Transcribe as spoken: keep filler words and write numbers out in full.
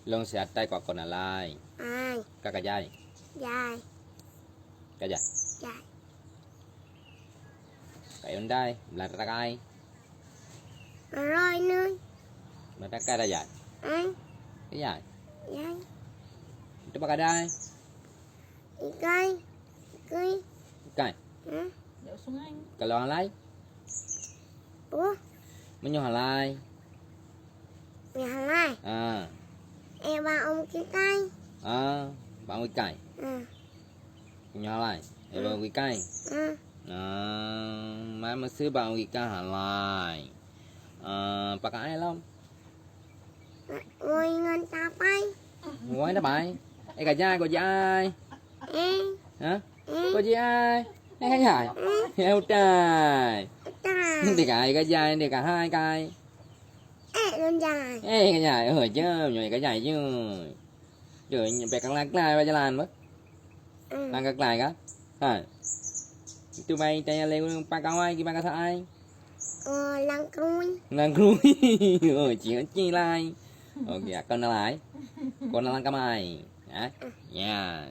Lôn siat tai kok kon alai. Ai. Ka kajai. Jai. Kajai. Jai. Kayun dai, belah takai. Maroi nun. Belah takai dah jai. Ai. Jai. Jai. Itu bakadai. Ikai. Ikai. Ikai. Hmm? Kalau alai? Oh. Meunyoe alai? Meunyoe alai? Ha. Eh, bak om kikai. Ha, bak om kikai. Hmm. Meunyoe alai? Eh, bak om kikai. Hmm. Ha, mai meuseu bak om kikai alai. Ha, pakai ai lom. Woi ngon tapai. Woi tapai. Eh, kajai kok jai. Eh. Ha? Eh. Kok jai. Eh, kajai. Eh. Eh, utai. Utai. Ndeh kai kajai, ndeh kai hai kai. Eh, lôn jai. Eh, kajai. Oh, jam nyoe kajai jai. Jai nyampe kang laklai ba jalan ba. Hmm. Lang kaklai ka? Ha. Itu bai tanya lé ureueng pakawai kiban ka saai. Oh, lang krui. Lang krui. Oh, ci ci lai. Okey, aku na lai. Kau na lang kamai. Ha? Ya.